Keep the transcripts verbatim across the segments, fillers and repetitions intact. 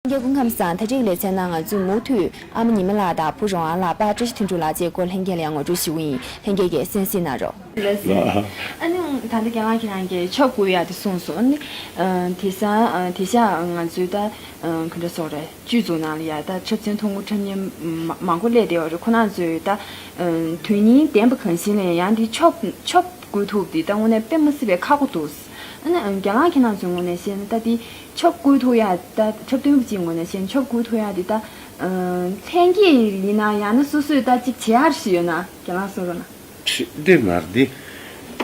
ལྷན་རྒྱས་སྐུ་ཁམས་བཟང་། ད་རེས་ཀྱི་ལེ་ཚན་ནང་ང་ཚོས་མུ་མཐུད་ཨ་མ་ཉི་མ་ལགས་དང་བུ་རོང་ཨ་ལགས། པཱ་བཀྲ་ཤིས་དོན་གྲུབ་ལགས་བཅས་སྐོར་ལྷན་རྒྱས་ལ་ཡང་ངོ་སྤྲོད་ཞུ་གི་ཡིན། ལྷན་རྒྱས་ཀྱིས་གསན་གཟིགས་གནང་རོགས། ལགས་སེ། ཨ་ནི་ད་ལྟ་རྒན་ལགས་ཁྱེད་རང་གིས་ཆབ་བསྐོལ་ཡག་དེ་གསུངས་སོང་། ཨ་ནི་ཨ་དེང་སང་ཨ་དེང་སང་ང་ཚོའི་ད་ཨ་ག་འདྲ་ཟེར་དགོས་རེད། སྤྱི་ཚོགས་ནང་ལ་ཡ་ད་ཆབ་སྲིད་ཐོག་མཁོ་འཁྲབ་མཁན་མ་མང་པོ་སླེབས་བསྡད་ཡོད་རེད། ཁོ་རང་ཚོས་ད་ཨ་དོན་སྙིང་ལྡན་པ་གང་ཞིག་ལ་ཡང་དེ་ཆབ་ཆབ་བསྐོལ་ཐུབ་དེ་ད་དངོས་གནས་དཔེ་མི་སྲིད་པའི་ཁག་པོ་འདུག། ཨ་ནི་ཨ་རྒན་ལགས་ཁྱེད་རང་ཚོའི་ངོས་ནས་བཤད་ན་ད་དེ་ཆབ་བསྐོལ་ཐུབ་ཡ་ད་འཁྲབ་སྟོན་པ་གཅིག་ངོས་ནས་བཤད་ན་ཆབ་བསྐོལ་ཐུབ་ཡ་དེ་ད་ཨ་ལྷན་རྒྱས་ཡིན་ན་ཡང་ན་སོ་སོས་ད་གཅིག་བྱེད་ཡག་ཞིག་ཡོད་ན་རྒན་ལགས་གསུང་རོགས་གནང་། འདི་མ་རེད། འདི་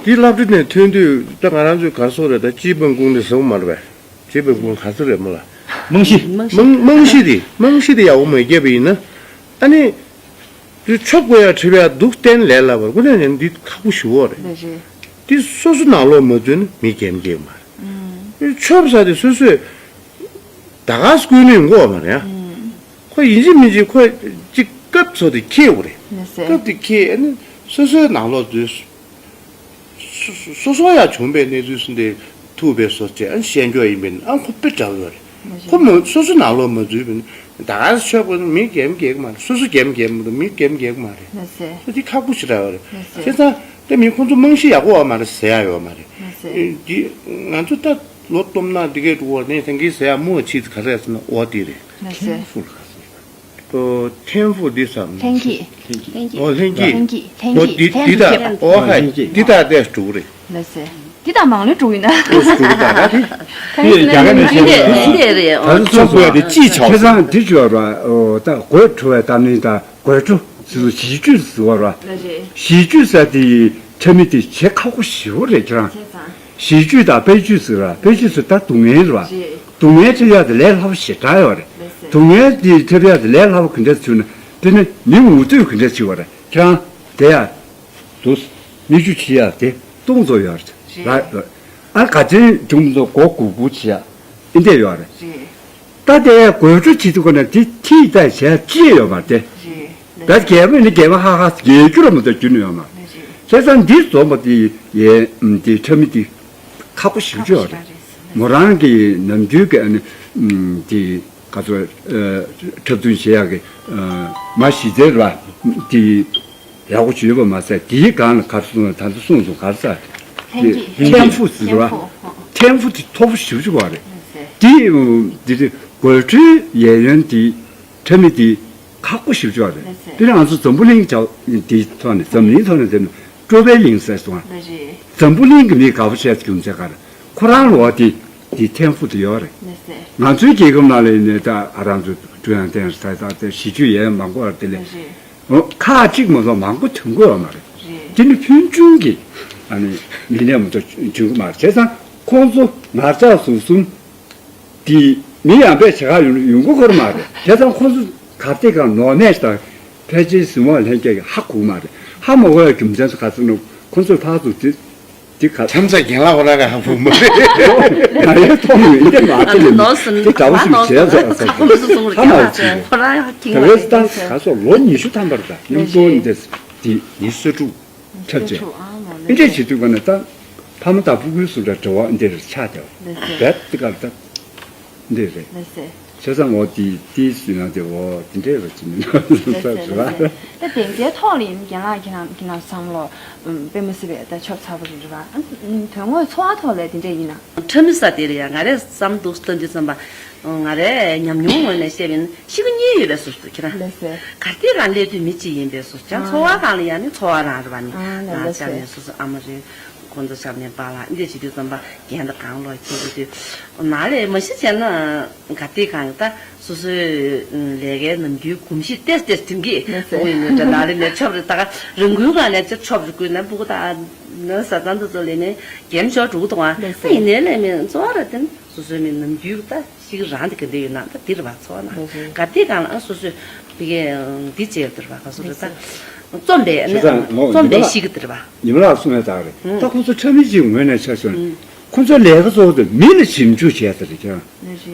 འདི་སློབ་གྲྭ་ནས་ཐོན་དུས་ད་ང་རང་ཚོའི་གར་སོགས་རེད། ད་ཅི་པང་ཀུང་ནས་བཟང་མ་རེད་པས། ཅི་པང་ཀུང་ག་ཚོད་རེད་མོ་ལ། རྨང་གཞི། རྨང་གཞི། རྨང་རྨང་གཞི་དེ་རྨང་གཞི་དེ་ཡག་པོ་མ་བརྒྱབ་པ་ཡིན་ན། ཨ་ནི་དེ་ཆབ་བསྐོལ་ཡ་འཁྲབ་ཡ་འདུག་གཏན་ལས་སླ་བར་དངོས་གནས་ནས་འདི་ཁག་པོ་ཞེ་པོ་རེད། ལགས་རེད། འདི་སོ་སོ་ནང་ལོགས་མ་འཛུལ་ན་མི་རྒན་རྒྱག་མ་རེད། ཆབ་ཟེར་དེ་སོ་སོས་ད་ག་སེ་བསྐོལ་ནི་ཡོང་གི་ཡོད་མ་རེད་ཨ། ཁོ་ཡིན་གཅིག་མིན་གཅིག་ཁོ་གཅིག་སྐབས་ཚོ་དེ་ཁེལ་བ་རེད། ལགས་སེ། སྐབས་དེ་ཁེལ་ཨ་ནི་སོ་སོའི་ནང་ལོགས་འཛུལ། སོ་སོ་སོ་ཡང་བྱུང་བའི་གནས་ཚུལ་གསུམ་དེ་ཐུག་པའི་བཟོ་བྱས་ཨ་ནི་བཤད་རྒྱུ་ཡིན་པས་ཨ་ཁོ་དཔེ་དྲག་ཡོད་རེད། ལགས་སེ། ཁོ་མོ་སོ་སོ་ནང་ལོགས་མ་འཛུལ་བས་ད་ག་སེ་ཆབ་བསྐོལ་ན་མི་རྒན་རྒྱག་མ་རེད། སོ་སོ་རྒན་རྒྱག་མ་རེད། མི་རྒན་རྒྱག་མ་རེད། ལགས་སེ། ཁོ་དེ་ཁག་པོ་ཞེ་དྲག་ཡོད་རེད། ལགས་སེ། བྱས་ཙང་དེ་མི་ཁོ་ཚོ་རྨང་གཞི་ཡག་པོ་ཡོད་མ་རེད་ཟེར་ཡ་ཡོད་མ་རེད། ལགས་སེ། འདི་ང་ཚོ་ད་ལོ་སྟོང་ན་འདི་གའི་འགྲོ་བ་ནས་དེང་གི་ཟེར་ཡ་མོ་ཆེ་ག་རེ་ཟེར་ན་ཨོ་དེ་རེད། ལགས་སེ། ཕུལ་ག་ཟེར། ཨོ་ཐེན་ཧྥུ་འདི་བསམ། ལྷན་སྐྱེས། ལྷན་སྐྱེས། ཨོ་ལྷན་སྐྱེས། ལྷན་སྐྱེས། ལྷན་ཨོ་སྐྱེས། འདི་ཐེན་འདི་དག་ཐེན་ཨོ་ཧའི་ལྷན་སྐྱེས། འདི་དག་ཏེ་དྲུག་རེད། ལགས་སེ། འདི་དག་མང་ལོས་དྲུག་ཡིན་ན། ཨོ་དྲུག་དག་ར། ཁྱེད་རྒྱ་གར་ནས་ཁྱེད་ཀྱི་འདི་རེད། ད་ཚོ་ཚོ་བོད་དེ་ཅིས་ཆགས་སོང་། ཁ་སང་འདི་བརྗོད་ར་ཨོ་ད་གོས་བྲོ་བའི་གཏམ་གླེང་དང་གོས་བྲོ་ཟེར་ཚོ་གཞིས་བྱུས་ཟེར་བ་ར། ལགས་རེད། གཞིས་བྱུས་ཟེར་དེ་འཁྲབ་མི་དེ་བྱེད་ཁག་པོ་ཞེ་པོ་རེད་ཁྱེད་རང་། བྱས་ཙང་། གཞིས་བྱུས་དང་དཔལ་བྱུས་ཟེར་ར། དཔལ་བྱུས་ཟེར་ད་སྡུག་བསྔལ་རེད་བ། རེད། སྡུག་བསྔལ་འཁྲབ་ཡག་དེ་ལས་སླ་པོ་ཞེ་དྲག་ཡོད་རེད། ལགས་སེ། སྡུག་བསྔལ་དེ་འཁྲབ་ཡག་དེ་ལས་སླ་པོ་ག་འདྲ་བྱུང་ན་དེ་ནི་མི་ངུ་འདོད་ག་འདྲ་བྱེད་པ་རེད་ཁྱེད་རང་། དེ་ཡ། དུ། མིག་ཆུ་ཕྱིས་ཡག་དེ་སྟོང་ཚོ་ཡོད་རེད། རེད། ར། ཨ་ག་ཚོད་བྱུང་ཚོ་མགོ་སྒུར་སྒུར་བྱེད་ཡག་འདི་འདྲ་ཡོད་རེད། རེད། ད་དེ་ཡ་དགོད་བྲོ་བྱེད་དུས་ཁོ་ན་དེ་ཐིག་ད་བྱས་ཅི་ཡོད་མ་རེད། རེད། ད་རྒྱལ་པོ་ནི་རྒྱལ་པོ་ཧ་ཧ་རྒྱལ་རྒྱུ་ར་མ་གཏོགས་རྒྱུ་ནི་ཡོད་མ་རེད། བྱས་ཙང་འདི་འཛོམས་པ་དེ་ཡས་དེ་འཁྲབ་མི་དེ་ཁག་པོ་ཞེ་པོ་ཅིག་ཡོད་རེད། མོ་རང་གི་ནམ་རྒྱུན་གྱི་ཨ་ནི་དེ་ག་ཚོད་འཁྲབ་སྟོན་བྱེད་ཡག་གི་མ་གཞི་རྩའི་ར་དེ་ཡག་པོ་ཅིག་ཡོད་པ་མ་ཟད་དེའི་སྒང་ལ་ག་རེ་གསུངས་ད་ལྟ་གསུངས་སོང་ག་རེ་ཟེར། ཐེན་ཧྥུ་ཟེར་བ། ཐེན་ཧྥུ་དེ་མཐོ་པོ་ཞེ་པོ་ཅིག་ཡོད་རེད། དེ་དེ་དེ་དགོད་བྲོའི་ཡས་གཡོན་དེ། འཁྲབ་མི་དེ་ཁག་པོ་ཞེ་པོ་ཅིག་རེད། ལགས་སེ། དེ་ནས་ང་ཚོ་འཛམ་བུ་གླིང་བྱ་དེའི་ཐོག་ནས་འཛམ་གླིང་ཐོག་ནས་དེ་ནས་ཀྲོ་པའི་གླིང་ཟེར་སོང་ང་། ལགས་རེད། འཛམ་བུ་གླིང་གི་མི་དགའ་པོ་བྱས་རྒྱུ་མཚན་ག་རེ། ཁོ་རང་ལོ་དེ་དེ་ཐེན་ཧྥུ་དེ་ཡོད་རེད། ལགས་སེ། ང་ཚོའི་རྒྱལ་ཁབ་ནང་ལ་ཡིན་ནའི་ད་ཨ་རང་ཚོ་ཀྲུང་དབྱང་ཏང་ཟེར་ད་དེ་གཞིས་བྱུས་ཡས་མང་པོ་ཡོད་རེད་དེ་ལས། ལགས་རེད། ཁག་གཅིག་མ་གཏོགས་མང་པོ་ཐོན་གྱི་ཡོད་མ་རེད། རེད། དེ་ནི་ཕུལ་བྱུང་གི་ཨ་ནི་མི་སྣ་མ་གཏོགས་བྱུང་གི་མ་རེད། བྱས་ཙང་ཁོང་ཚོ་ངར་ལྕགས་ཟུར་གསུམ། དེ་མི་ཡང་པས་བྱེད་ག་ཡོང་ཡོང་གི་ཁོར་མ་རེད། བྱས་ཙང་ཁོ་ཚོ་གར་སྟེགས་སྒང་ནོར་མེད་དང་ཕལ་ཆེར་གཟིགས་མོ་ལྷན་རྒྱས་ཀྱི་ཧ་གོ་མ་རེད། ཧ་མ་གོ་ཡ་རྒྱུ་མཚན་ཚོ་ག་ཚོད་ནོ་ཁོ་ཚོས་ཕར་ཚུར་དེ་དེ་ག་ཁྲམ་ས་རྒན་ལགས་ཁོ་རང་ག་ཧ་གོ་མ་རེད། ང་ཡང་མཐོང་མི་འདི་མ་ཨ་ནི་ནོར་སོང་དེ་འདྲ་བོ་ཞིག་བྱས་ཚོ་ཨ་ཚ་ཁོ་ཚོ་གསུང་རྒྱ་ཧ་མ་ལ་ཚིག་ཁོ་རང་ཡང་ཁྱིང་ད་བས་ད་ག་ཚོད་ལོ་ཉི་ཤུ་ཐམ་པར་ད་ཉིན་ལྟོ་འདི་དེ་ཉི་ཤུ་རྩ་དྲུག་འཁྲབ་བྱས། ཨིན་འདྲས་བྱེད་དུས་ག་ནས་ད་ཕ་མ་དང་སྤུ་གུའི་སུ་འདྲ་འབྲེལ་བ་འདིར་ཆགས་བསྡད་པ་རེད། དེ་ག་ད་འདི་རེད། ལགས་སེ། བྱས་ཙང་འོ་དེ་དེའི་སུན་ན་དེ་འོ་དེ་འདྲས་རེད་ཅི་མིན་ལགས་སེ། ལགས་སེ། ད་དེང་སའི་ཐོག་ལ་ཡིན་རྒན་ལགས་ཁྱེད་རང་ཁྱེད་རང་བསམ་བློ་དཔེ་མི་སྲིད་པའི་ད་ཆབ་ཚ་པོ་རེད་རེད་པ། དོན་དངོས་འཚོ་བ་ཐོག་ལ་དེ་འདྲས་ཡིན་ན། ཁྲ་མི་ས་དེ་རེད་ཡ། ང་རས་བསམ་འདུག་སྟོན་དུས་ཙམ་པ། ང་རའི་ཉམས་མྱོང་ངོས་ནས་བཤད་པ་ཡིན་ན་གཤིས་ཀ་གཉིས་ཡོད་པའི་བཟོ་ཞིག་འདུག་ཁྱེད་རང་། ལགས་སེ། གར་སྟེགས་སྒང་སླེབས་དུས་མི་གཅིག་ཡིན་པའི་བཟོ་ཞིག་ཨ། འཚོ་བ་སྒང་ལ་ཡང་ནི་འཚོ་བ་རང་རེད་པ་ནི། ཨ་ལགས་ང་སེ། རྩ་ནས་སོ་སོ་ཨ་མ་རེད། ཁོང་ཚོ་ཞབས་ནས་པཱ་ལགས་འདི་བྱེད་དུས་ཙམ་པ་རྒན་དང་གང་ལོག་ཁྱེད་ཀྱི་དུས་ནང་ལས་མ་གཞི་བྱས་ན་གར་སྟེགས་སྒང་ད་སོ་སོའི་ལས་ཀའི་ནམ་རྒྱུན་གོམས་གཤིས་ཏེས་ཏེས་དེང་གི་ལགས་སེ། ཨོ་ཡིན་ནོ་འདྲ་ནང་ལས་ནས་ཆོབ་རེ་ད་ག་རང་འགུལ་སྒང་ལས་ཚེ་ཆོབ་རེ་བསྐུལ་ན་སྤུ་གུ་ད་ནི་ཟ་ཙང་འདི་ཚོ་ལས་ནས་རྒན་མཆོག་འགྲོ་གི་འདུག་ཨ། ལགས་སེ། ཡིན་ནའི་ལས་མི་འཚོ་བ་ར་དེ་ནི་སོ་སོའི་མི་ནམ་རྒྱུན་ད། གཤིས་ཀ་རང་དེ་ག་འདྲ་ཡོད་ན་ད་འདི་རེད་བ། འཚོ་བ་ན་ག་དེ་གང་ལ་ཨ་སོ་སོས་དེ་གའི་འདི་བྱས་ཡོད་དེ་རེད་བ། ག་སོ་རེད་ད། རྩོམ་པའི་ཨ་ནི་བྱས་ཙང་ངོ་རྩོམ་པའི་ཉི་མ་གཤིས་ཀ་དེ་རེད་བ། ཉི་མ་ལགས་གསུངས་ཡ་ད་རེད། ད་ཁོང་ཚོ་ཁྲ་མི་གཅིག་ངོས་ནས་ཆ་མཚོན་ན་ཁོང་ཚོའི་ལས་ཀ་གཙོ་བོ་དེ་མི་ལ་ཞིབ་འཇུག་བྱས་ས་རེད་ཀྱང་།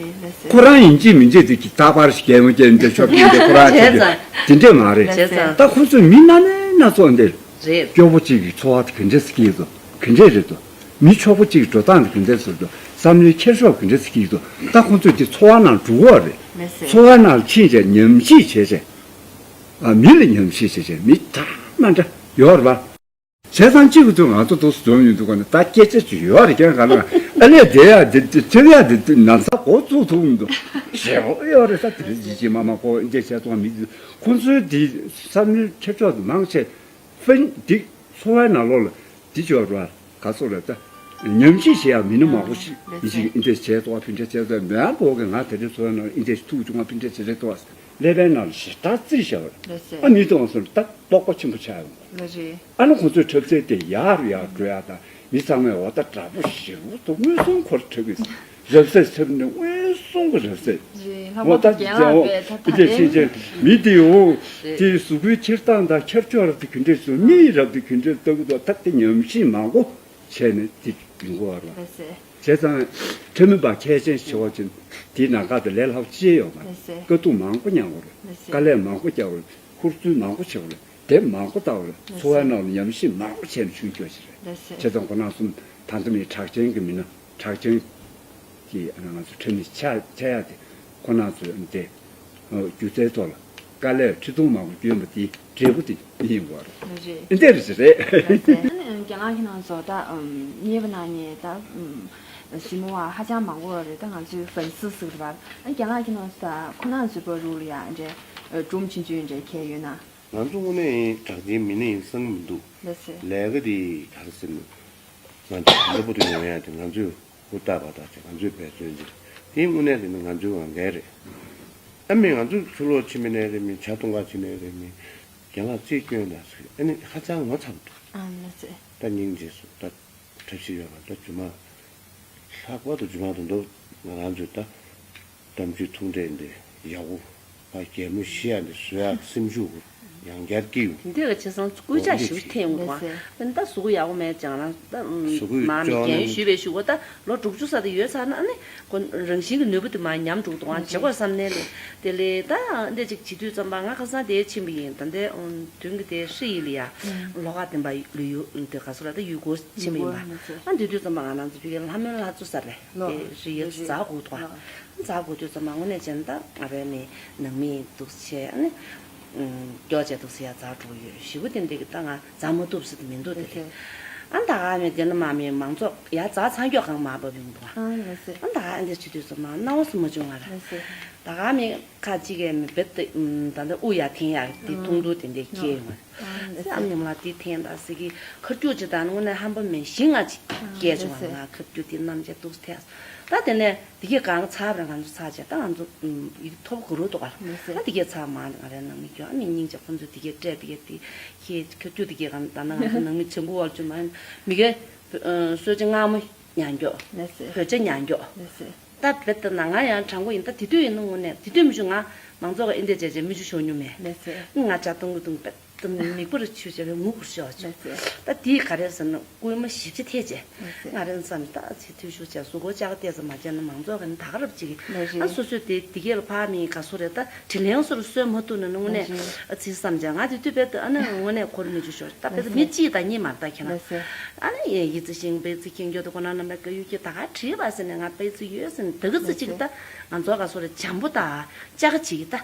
ཁོ་རང་ཡིན་གཅིག་མིན་གཅིག་དེ་གི་རྟག་པར་ཞིག་རྒྱལ་མོ་རྒྱལ་འདི་ཆོག་གི་འདི་ཁོ་རང་བྱེད་རྒྱུ་དེ་འདྲས་མ་རེད། བྱས་ཙང་། ད་ཁོང་ཚོས་མི་སྣ་ནས་སྣ་ཚོགས་འདིར་རེད། སྐྱོ་པོ་གཅིག་གི་འཚོ་བ་དེ་ག་འདྲས་སེ་སྐྱེལ་དོ། ག་འདྲས་རེད་དོ། མི་ཕྱུག་པོ་གཅིག་གི་འགྲོ་སྟངས་དེ་ག་འདྲས་ཟེར་དོ། བསམ་བློའི་འཁྱེར་ཕྱོགས་ག་འདྲ་ཟེར་གྱི་འདུག་ད་ཁོང་ཚོས་དེ་འཚོ་བ་ནང་འགྲོ་གི་རེད། ལགས་སེ། འཚོ་བ་ནང་ཕྱིན་བྱས་ཉམས་ཞིབ་བྱས་བྱས། ཨ། མི་ལ་ཉམས་ཞིབ་བྱས་བྱས་མི་ད་མ་འདྲ་ཡོད་རེད་པ། བྱས་ཙང་གཅིག་གི་དུས་ང་ཚོ་འདུག་སེ་འཛོམས་ཡོང་དུས་ག་ནས་ད་སྐད་ཆ་ཅིག་ཡོད་རེད། ཀྱང་ག་ལ་ཨ་ལས་བསྡད་ཡ་དེ་དེ་ཐེབས་ཡ་དེ་དེ་ན་ཚ་འགོ་བཙུགས་ཐུབ་མི་འདུག་ཞེ་པོ་ཡོད་རེད། ད་དེ་རིང་ཅིག་མ་མ་ཀོ་འདི་བྱས་ཙང་མི་དེ་ཁོང་ཚོའི་དེ་བསམ་བློའི་འཁྱེར་ཕྱོགས་དེ་མང་ཆེ་ཕན་འདི་འཚོ་བའི་ནང་ལོགས་ལ་དེ་ཅོག་ར་ག་ཚོད་རེད། ད་ཉམས་ཞིབ་བྱེད་ཡ་མི་སྣ་མང་པོ་ཞིག་ཡིན་ཅིག་འདི་བྱས་ཙང་ཕན་འབྲས་བྱས་ཙང་མེད་པོ་གི་ང་དེ་རིང་འཚོ་བའི་ནང་འདི་ཐུག་བྱུང་བ་ཕན་འབྲས་བྱས་རེད་དོ། ཀླད་པའི་ནང་ལ་ཞེ་དྲག་རྩིས་བྱས་པ་རེད། ལགས་སེ། ཨ་མི་དེ་ང་ཚོ་ད་དཔོག་པ་ཆེན་པོ་ཆགས་ཡོང་། ལགས་རེད། ཨ་ནི་ཁོང་ཚོའི་འཁྲབ་ཚན་དེ་ཡར་ཡར་འགྲོ་ཡ་དང་མི་ཚང་མས་འོ་ད་དྲག་པོ་ཞེ་པོ་འདུག་མངོན་སུམ་ཁོ་ར་འཁྲབ་གི་རབ་གསལ་འཁྲབ་ནས་མངོན་སུམ་གི་རབ་གསལ། རེད། ལྷག་འོ་པ་ད་དུ་རྒན་ལགས་འོ་པས་ད་ད་དེ་ཕྱིན་ཆད་མི་དེ་འོ་རེད། དེ་གཟུགས་པོའི་འཁྱེར་སྟངས་དང་འཁྱར་ཕྱོགས་རབ་དེ་ག་འདྲས་བྱུང་མིའི་རབ་དེ་ག་འདྲས་ལྟ་གི་འདུག་ད་དེ་ཉམས་ཞིབ་མང་པོ་བྱས་ནས་དེ་ཡིན་དགོས་པ་རེད། ལགས་སེ། བྱས་ཙང་འཁྲབ་མི་པ་མཁས་ཅན་ཞིག་བྱེད་པ་ཅིན་དེའི་ནང་ཁ་དུ་ལས་སླ་པོ་ཅི་ཡང་ཡོད་མ་རེད། ལགས་སེ། དཀའ་སྡུག་མང་པོ་མྱངས་དགོས་རེད། ལགས་སེ། དཀའ་ལས་མང་པོ་རྒྱག་དགོས་རེད། ཧུར་བརྩོན་མང་པོ་བྱེད་དགོས་རེད། དེབ་མང་པོ་ལྟ་དགོས་རེད། ལགས་འཚོ་བའི་སེ། ནང་ལ་ཉམས་ཞིབ་མང་པོ་བྱས་ནས་བྱུང་རྒྱུ་ཞིག་རེད། ལགས་སེ། བྱས་ཙང་ཁོ་རང་གསུམ་ད་ལྟ་མི་གྲགས་ཅན་གྱི་མི་སྣ་གྲགས་ཅན་གྱི་ང་ཚོ་འཁྲབ་མི་ཆགས་ཆགས་ཡ་དེ་ཁོ་རང་ཚོའི་དེ། སྒྱུ་རྩལ་ཐོག་ལ་དཀའ་ལས་ཁྲི་སྟོང་མང་པོ་བསྐྱོན་པ་དེའི་འབྲས་བུ་དེ་ཡིན་དགོས་རེད། རེད། འདི་རེད་རེད། རེད་ཟེར། ཨ་ནི་རྒན་ལགས་ཁྱེད་རང་ཚོ་ད་རྙེད་པ་ན་ངས་ད་གཟིགས་མོ་བ་ཧ་ཅང་མང་པོ་རེད། ད་ང་ཚོའི་ཧྥན་སི་ཟེར་བ། ཨ་རྒན་ལགས་ཁྱེད་རང་ཚོ་ད་ཁོ་ན་ཚོའི་བར་རུ་ལ་ཡ་འདྲ་སྒྲུང་ཆུང་ཆུང་འདྲ་ཁྱེར་ཡོད་ན། ང་ཚོ་དངོས་གནས་ཡིན་གྲགས་ཅན་མི་སྣ་ཡིན་བསམ་གྱི་མི་འདུག་ལགས་སེ། ལས་ཀ་དེ་ག་རེ་ཟེར་ན་ང་ཚོ་ག་འདྲ་པོ་དུ་ཡོང་ཡ་དེ་ང་ཚོས། ཧུར་ཐག་པ་དག་ཅིག་ང་ཚོས་འབད་བརྩོན་ཅིག་དེའི་དངོས་གནས་དེ་ནི་ང་ཚོའི་འོས་འགན་རེད། ཨ་མི་ང་ཚོའི་ཕྱི་ལོགས་ཕྱི་མི་ནས་རེད་མི་ཇ་འཐུང་ག་ཕྱི་ནས་རེད་མི་རྒན་ལགས་རྩིས་སྐྱོན་དང་ཟེར་ཨ་ནི་ཧ་ཅང་ངོ་ཚ་པོ་འདུག་ཨ་ལ་ཚེ། ད་སྙིང་རྗེ་སོང་ད་གྲབས་ཤིག་ཡོད་པ་ད་རྗེས་མ་ལྷག་པར་དུ་རྗེས་མ་དོན་དུ་ང་རང་ཚོས་ད་གཏམ་རྒྱུད་ཐུང་གྲས་འདི་ཡག་པོ། ཨ་རྒན་མོ་ཤི་ཡ་འདི་བཟོ་ཡག་སེམས་ཤུགས་ཡང་བསྐྱར་སྐྱེ་ཡོང་། དེ་འདྲ་བྱས་ཙང་སྐུལ་ལྕག་ཞིག་འཐེན་ཡོང་གོ་ལགས་སེ། ཨ་ནི་ད་གཟུགས་ཡག་པོ་མེད་ཀྱང་རང་ད་གཟུགས་མ་མི་ཅོག་རྒན་ནས་ཞུས་པའི་ཞུ་གོ་ད་ལོ་དྲུག་ཅུ་ས་དེ་ཡོད་ཚར་ན་ཨ་ནི་ཁོ་རང་བཞིན་གྱི་ནུས་པ་དེ་མ་ཉམས་འགྲོ་གི་འདུག་ཨང་བྱེད་དགོས་བསམ་ནས་ལས་དེ་ལས་ད་འདི་ཅིག་བྱེད་དུས་ཙམ་པ་ང་ཁ་སང་དེ་ཕྱིན་པ་ཡིན། ད་ལྟའི་མདུན་གྱི་དེ་ཧྲི་ཡི་ལི་ཡ་ལོ་ཁ་བདུན་པ་ལུས་ཡུལ་དེ་ག་སོ་ར་ད་ཡུལ་སྐོར་ཕྱིན་པ་ཡིན་པ། ཨ་འདི་དུས་ཙམ་པ་ང་རང་ཚོ་ཕ་གི་ལྷ་མོའི་ལྷ་མཚོ་ས་རེད་དེ་ཧྲི་ཡི་ཛ་གུ་འདུག་ཨ། འཛག་དགོས་དུས་ཙམ་མ་དངོས་གནས་བྱས་ན་ད་ང་རའི་ནི་ནང་མི་འདུག་སེ་བྱས་ཨ་ནི། སྐྱོ་བྱས་འདུག་སེ་ཡ་འཛག་འགྲོ་གི་ཡོད་ཞེ་པོ་དེ་འདྲ་གི་ད་ང་འཛག་མ་ཐུབ་སྲིད་མི་འདུག་དེ་རེད། ཨ་ད་ག་མི་དེ་ན་མ་མི་མང་ཚོགས་ཡ་འཛག་ཚང་སྐྱོ་གང་མ་བབ་ཡོང་འདུག་ཨ། ཨ་ད་ག་འདི་བྱེད་དུས་ཙམ་མ་སྣང་བ་སུ་མ་བྱུང་ང་ར། ད་ག་མི་ཁ་ཅིག་གི་མི་བེད་དེ་ད་ལྟ་དབུ་ཡ་འཐེན་ཡ་དེ་མཐོང་དུས་དེ་འདྲ་སྐྱེས་ཡོང་ང་། སེམས་ཉམས་ལ་དེ་འཐེན་ད་སེ་གི་ཁ་སྐྱུག་ཅིག་ད་དངོས་གནས་ཧམ་པ་མེད་ཞིང་ང་ཅིག་སྐྱེས་བྱུང་བ་ང་ཁ་སྐྱུག་དེ་རྣམ་ཅན་འདུག་སེ་ཐལ། ད་དེ་ནས་དེ་གས་གང་ཚར་བ་རེད། ང་ཚོ་ཚར་བྱས་ད་ང་ཚོ་ཡིག་ཐོབ་གོ་རུ་འདུག་ག་ད་དེ་གས་ཚར་མ་ང་རའི་ནང་མི་སྐྱོ་ཨ་མི་སྙིང་རྗེ་ཁོང་ཚོས་དེ་གས་སྤྲད་དེ་གས་དེ་ཁྱེད་ཁ་སྐྱུག་དེ་གས་གང་ད་ནང་ང་ཚོ་ནང་མི་བྱེད་དགོས་བར་ཅུ་མ་མི་གས་གསོལ་ཇ་མངར་མོ་མྱང་མགྱོགས་བོད་ཇ་མྱང་མགྱོགས། ད་བེད་ད་ན་ང་ཡང་དྲང་པོ་ཡིན། ད་དེ་དུས་ཡིན་ན་དངོས་གནས་དེ་དུས་མི་ཞུ་ང་མང་ཚོགས་ཀྱི་ཨེ་འདྲས་བྱས་བྱས་མི་ཞུ་ཞོག་མྱོང་མེད། ང་ཇ་བཏུང་གི་བཏུང་བེད་ད་མིག་པོ་རུ་ཆུ་བྱས་བས་ངུ་གུར་ཤོག་ཆུ། ད་དེའི་ག་རེ་ཟེར་ན་སྐུལ་མ་ཞིབ་ཅིག་ཐེབས་བྱས་ང་རེ་བསམ་ད་ཚེ་དུས་ཞུ་བྱས་གཟུགས་པོ་ལྕགས་བལྟས་ཙམ་མ་བྱས་ན་མང་ཚོགས་ཀྱི་ད་ག་རབ་ཅིག་ཨ་སོ་སོའི་དེ་དེ་གས་ལ་ཕ་མི་ག་སོ་རེད། ད་དྲིན་ལན་སོ་རུ་གསོས་མ་ཐུབ་ན་དངོས་གནས་ཚིག་བསམ་བྱས་ང་དེ་དུས་བེད་ད་ཨ་ནི་དངོས་གནས་ཁོར་མི་ཞུ་ཞོག་ད་བེད་ད་མི་གཅིག་དང་གཉིས་མ་ད་ཁྱེད་ན། ཨ་ནི་ཡིད་ཚིམ་ཤིང་པའི་ཚིག་ཁྱེད་འགྱོ་དུ་ཁོ་ན་རྣམ་པའི་བཀའ་ཡུལ་གྱི་ད་ག་བྲིས་པ་ཟེར་ནས་ང་པའི་ཚིག་ཡོད་ཟེར་ནས་ད་ག་ཚིག་ཅིག་ད་ང་ཚོ་ག་སོ་རེ་འཇམ་པོ་ད་ལྕགས་ཅིག་ད།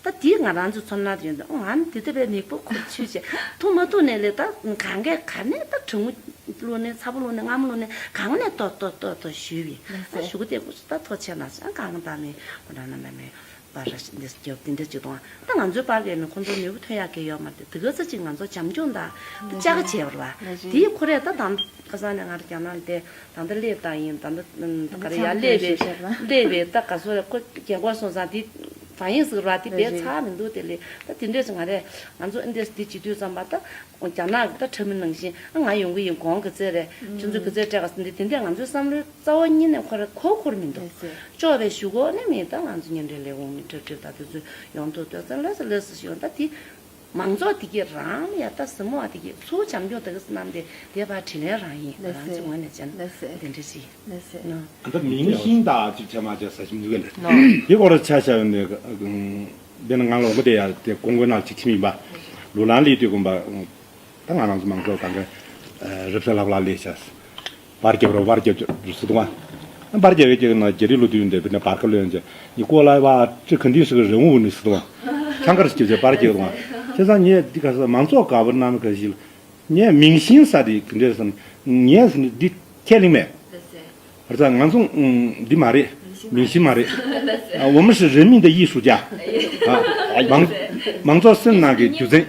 ད་དེས་ང་རང་ཚོའི་ཚོར་སྣང་དེ་ཡོད་འདུག་ང་ནི་དེ་ལྟ་བའི་མིག་པོ་ཁུར་ཆུད་བྱས་ཐུག་མ་ཐུག་ནས་ལས་ད་གང་གས་ག་ནས་ད་གྲང་མོ་བླུགས་ནས་ཚ་པོ་བླུགས་ནས་མངར་མོ་བླུགས་ནས་གང་ནས་ཏོག་ཏོག་ཏོག་ཏོག་ཞུས་པས་ད་ཞུ་གུ་དེ་ཀུ་ད་ཐོ་ཆེ་ན་ས་གང་ད་མི་ཁོ་རང་ན་མ་མི་པར་འདི་སྐྱོབ་དེ་འདྲ་ཅིག་གཏོང་ད་ང་ཚོའི་པར་གས་ནི་ཁོང་ཚོ་ནུས་པ་ཐོན་ཡག་གི་ཡོད་མ་རེད། དེ་ག་ཚ་ཅིག་ང་ཚོ་བྱམས་སྐྱོང་ད་ལྕགས་བྱས་པ་རེད་བ། དེའི་ཁོ་རས་ད་དང་ཁ་སང་ནས་ང་རྒྱ་ནག་ལ་བསྡད། ད་ལྟ་སླེབས་བཏང་ཡིན། ད་ལྟ་ག་རེ་ཡར་སླེབས་པའི་སླེབས་པའི་ད་ག་སོ་རེ་ཁོ་རྒྱལ་སྒོ་སོང་ཙང་དེ་བ་ཡིན་ཟེར་བ་དེ་བས་ཚར་མི་འདུག་དེ་ལས་ད་དེ་འདྲས་ང་རེ་ང་ཚོ་ཨེ་འདྲས་དེ་བྱེད་དུས་ཙམ་པ་ད་རྒྱ་ནག་གི་ད་ཁྲ་མི་ནང་བཞིན་ང་ཡོང་གི་ཡིན། གོང་གི་རྩེ་རེ་ཆུ་ཚོད་གི་རྩེ་སྤྲད་ག་ཟེར་འདི་དེ་འདྲས་ང་ཚོའི་བསམ་བློའི་རྩ་བ་ཉིད་ནས་ཁོ་རེ་ཁོ་ཁོར་མི་འདུག་ལྕོགས་པའི་ཞུ་གོ་ནས་མི་ད་ང་ཚོ་ཉིན་རེ་ལས་འོང་མི་ཁྲབ་ཁྲབ་ད་དེ་ཚོ་ཡོང་ཐུབ་དོན་ཚན་ལས་སུ་ལས་སུ་ཞིག་ཡོང་ད་དེ། མང་ཚོགས་དེ་གས་རང་ཡ་ད་སེར་མོ་བ་དེ་གས་ཚུར་བྱམས་སྐྱོང་དེ་གས་སུ་གནང་སྟེ་དེ་ཕར་དྲིན་ལན་རང་ཡིན། ང་རང་ཚོ་ངོས་ནས་བྱས་ན་དེ་འདྲ་ཞིག་ལགས་སེ། ཨ་ད་མིང་ཤིང་དག་ཅིག་བྱས་མ་བྱས་ས་ཞིམ་འདུག་གས་ལ་དེ་སྐོར་ཆ་བཞག་ནས་འདི་ནི་ང་ལོག་གི་དེ་ཡ་དེ་ཀོང་ཀོའི་ནང་ཅིག་ཁྱིམ་ཡིན་པ་ལུ་ལང་ལི་དུས་དགོན་པ་ད་ང་རང་ཚོ་མང་ཚོགས་གང་ག་རིབ་ས་ལྷག་ལྷག་ལས་བྱས་བར་རྒྱབ་རོ་བར་རྒྱབ་རུ་སུ་དུ་མ། པར་རྒྱག་གི་རྒྱག་ན་རྒྱ་རིགས་ལོ་དུས་འདས་པའི་ནས་པར་ཁ་ལོན་ཅེ་ཉི་ཀོ་ལའི་བ་ཅི་ག་འདི་སུ་གི་རེ་འུ་ནི་སི་དང་ཆང་ཁར་སྐྱེ་ཚེ་པར་རྒྱག་དང་བྱས་ཙང་ངས་འདི་ག་ས་མང་ཚོགས་དགའ་པོ་གནང་ག་ཞིག་ངས་མིང་ཤིན་ས་དེ་ག་འདྲས་སམ་ངས་འདི་ཁས་ལེན་མེད། ཨ་ཙང་ང་ཚོ་འདི་མ་རེད། མིང་ཤིན་མ་རེད། 我们是人民的艺术家。མང་མང་ཚོགས་སེམས་ནང་གི་རྒྱུ་མཚན་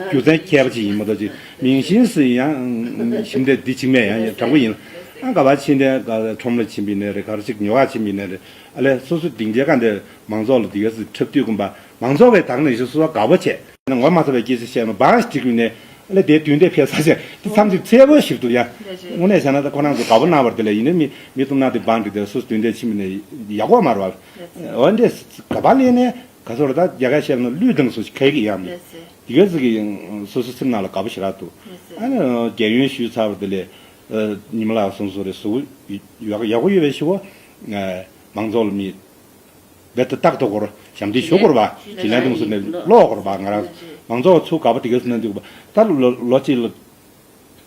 རྒྱུ་མཚན་མཁས་པ་ཅིག་ཡིན་མ་གཏོགས་ཅིག་མིང་ཤིན་སི་ཡང་ཞིམ་དེ་འདི་ཅིག་མེད་ཡང་དྲང་པོ་ཡིན། ཨ་ག་བ་ཕྱིན་དེ་ཁྲོམ་ལ་ཕྱིན་པའི་ནས་རེད། ག་རེ་ཅིག་ཉོ་བ་ཕྱིན་པའི་ནས་རེད། ཨ་ལས་སོ་སོ་སྡིངས་ཆའི་ཀ་འདི་མང་ཚོགས་ལ་འདི་ག་སི་འཁྲབ་དུས་ཀུན་པ་མང་ཚོགས་བས་དག་ནས་ཤི་སོ་དགའ་པོ་བྱས། ངོ་མ་ཚ་བའི་སྐད་ཆ་བཤད་ན་བང་ཞིག་བྲིས་ཀུན་ནས་ཨ་ལས་དེ་དུས་འདས་ཕེབས་ས་ཆེ་འདི་མཚམས་ཅིག་འཚེ་བོ་ཞིག་ཏུ་ཡང་དངོས་གནས་བྱས་ན་ད་ཁོ་རང་ཚོ་དགའ་པོ་གནང་བར་དེ་ལས་ཡིན་ནའི་མི་མི་ཐུབ་ན་དེ་བང་བྲིས་དེ་སོ་སོ་དུས་འདས་ཕྱིན་པའི་ནས་ཡག་པོ་མ་རེད་བ། འོ་འདྲས་ག་པ་ལས་ནས་ག་ཚོད་ལ་ད་རྒྱ་གར་བཤད་ན་བློས་བཏང་སོ་ཞིག་ཁ་གི་ཡང་མེད། དེ་ག་ཟིག་གི་སོ་སོ་སེམས་ནང་ལ་དགའ་པོ་ཞེ་དྲག་འདུག་ཨ་ནི་རྒན་ཡོལ་ཞུས་ཚར་བ་དེ་ལས་ཉི་མ་ལགས་གསུངས་སོ་རེད་གཟུགས་ཡག་ཡག་པོ་ཡོད་པའི་ཞུ་བོ། མང་ཚོགས་ལ་མི་རྦད་དེ་རྟག་ཏུ་སྐོར་ཞབས་འདེགས་ཞུ་དགོས་རེད་པ། ཞི་ལན་དུང་སུ་ནས་ཀློག་དགོས་རེད་པ། ང་རང་མང་ཚོགས་ཚུགས་དགའ་པོ་དེ་ག་སུ་ན་འདུག་པ། ད་ལོ་ལོ་གཅིག་ལ་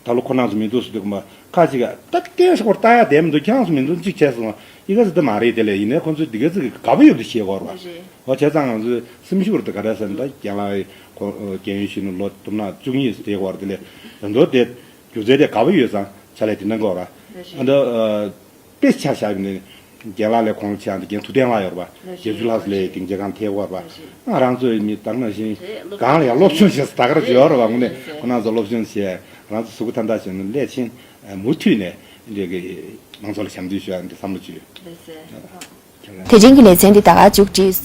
ད་ལོ་ཁོ་རང་ཚོ་མི་འདུག་སུ་འདུག་མ་ཁ་ཅིག་ད་ལྟའི་སྐོར་ལྟ་ཡ་བསྡད་མི་འདུག་ཁྱེད་རང་ཚོ་མི་འདུག་གཅིག་བྱས་སོང་། ཡི་ག་ཟི་ད་མ་རེད། དེ་ལས་ཡིན་ནའི་ཁོ་ཚོས་དེ་ག་ཚིག་གི་དགའ་པོ་ཡོད་དུ་བཤད་དགོས་རེད་པ། འོ་བྱས་ཙང་ང་ཚོས་སེམས་ཤུགས་དེ་ག་རེ་ཟེར་ན་ད་རྒན་ལགས་ཁོ་རྒན་ཡོལ་ཞུས་ནས་ལོ་དུམ་ནག་བཅུ་གཉིས་བསྡད་དགོས་རེད། དེ་ལས་ད་མདོ་དེ་སྒྱུ་རྩལ་དེ་དགའ་པོ་ཡོད་ཙང་ཆ་ལས་དེ་འདྲ་དགོས་རེད། ཨ་ད། དཔེ་ཆ་བཞག་ནས་རྒན་ལགས་ལས་ཁོང་ཆེ་ཡང་རྒན་ཐུབ་བསྟན་ལགས་ཡོད་རེད་པ། རྒན་ཚུལ་ལྷག་ལས་ཀྱི་མཇལ་ཁང་ཐེབས་པ་རེད་པ། ང་རང་ཚོའི་མི་དག་ནང་བཞིན་གང་ལ་ཡང་སློབ་སྦྱོང་བྱེད་ས་ད་ག་རེ་ཡོད་རེད་པ། དངོས་གནས་ཁོ་རང་ཚོ་སློབ་སྦྱོང་བྱས་རང་ཚོ་གཟུགས་པོ་ཐ་མཐའ་བྱས་ནས་སླད་ཕྱིན་མུ་མཐུད་ནས་འདི་གི་མང་ཚོགས་ལ་ཞབས་འདེགས་ཞུ་ཡ་འདི་བསམ་བློ་བཅོས། དེ་རིང་གི་ལེ་ཚན་འདི་ད་ག་མཇུག་བསྒྲིལ་སོང་།